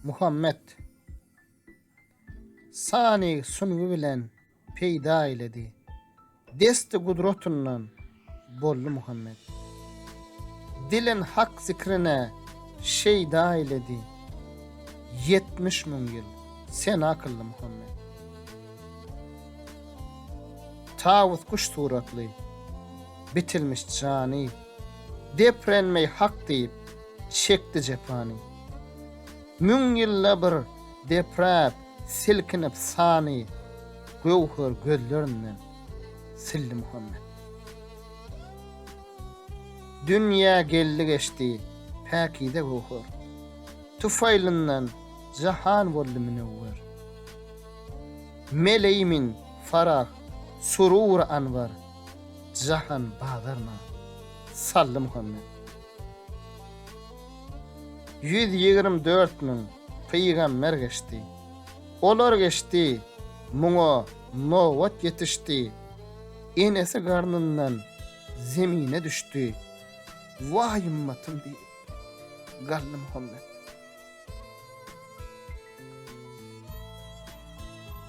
Muhammet Sany sungy bilen peýda eýledi. Desti gudratyndan boldy Muhammet. Dilin Hak zikrine şeýda eýledi. 70 mün ýyl sena kyldy Muhammet. Tawus guş suratly, bitilmiş jany, Deprenmeý Hak diýip, çekdi jepany. Müň ýylda bir depräp, silkinip sany, Göwher gözlerinden sildi Muhammet. Dünýä geldi geçdi päkize göwher, Tufaýlyndan jahan boldy münewwer. Meleýmin farah, surur anwar, Jahan bazaryna saldy Muhammet. 124 mün pygamber geçdi. Olar geçdi, muňa nobat ýetişdi. Enesi garnyndan zemine düşdi. Waý ymmatym diýip, galdy Muhammet.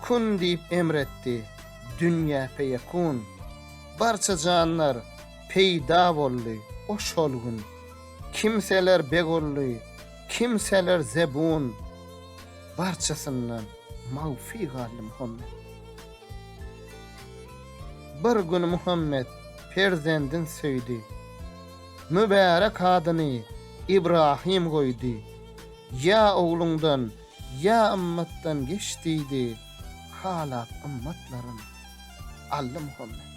Kun diýip emretdi, dünýä peýekun. Barça janlar peýda boldy o şol gün. Kimseler beg oldy, kimseler zebun. Barçasyndan magfy galdy Muhammet. Bir gün Muhammet perzendin söýdi. Mübärek adyny Ibrahim goýdy. Ýa ogluňdan, ýa ymmatdan geç diýdi, halap ymmatlaryn aldy Muhammet.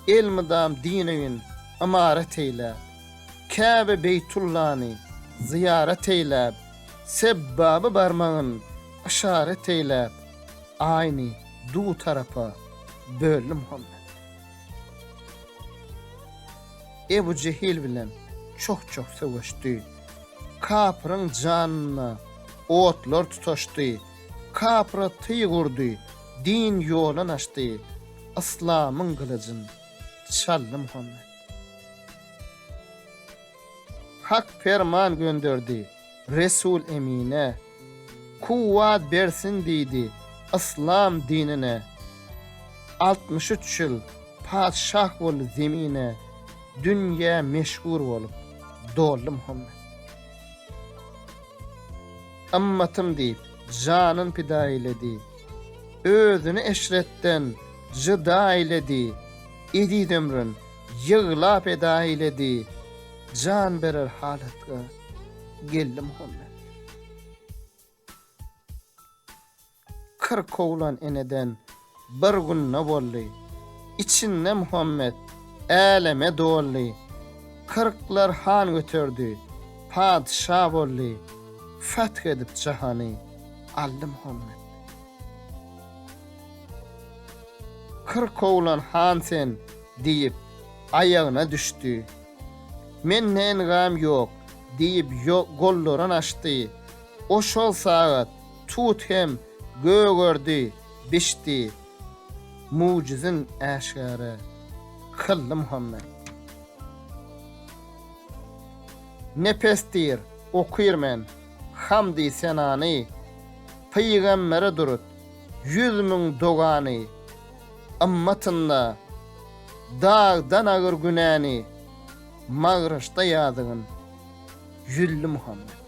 Elmydam din öýün ymarat eýläp, Käbe Beýtullany zyýarat eýläp, Sebbaby barmagyn yşarat eýläp, Aýny du tarapa böldi Muhammet. Ebu Jehil bilen çoh-çoh söweşdi. Kapyryň janyna otlar tutaşdy. Kapyra tyg urdy, din ýolun açdy. Yslamyň gylyjyn çaldy Muhammet. Hak perman gönderdi Resul Emine. Kuwwat bersin diýdi yslam dinine. 63 ýyl patyşah boldy zemine, Dünýä meşhur bolup doldy Muhammet. Ymmatym diýip janyn pida eýledi, Özüni eşretden jyda eýledi, Eziz ömrün ýyglap eda eýledi, Jan berer halatga geldi Muhammet. 40 oglan eneden bir günde boldy. Içinde Muhammet äleme doldy. Kyrklar han göterdi, patyşa boldy. Fath edip jahany aldy Muhammet. 40 oglan han sen diýip aýagyna düşdi. Mende engam ýok diýip gollaryn açdy. O şol sagat tut hem gögerdi, bişdi. Mugjyzyn äşgäre kyldy Muhammet. Nepes diýr, okyr men hamdy senany, Pygambere durut 100 000 dogany, Ymmatynda dagdan agyr günäni, Magraçda ýazygyn ýülli Muhammet.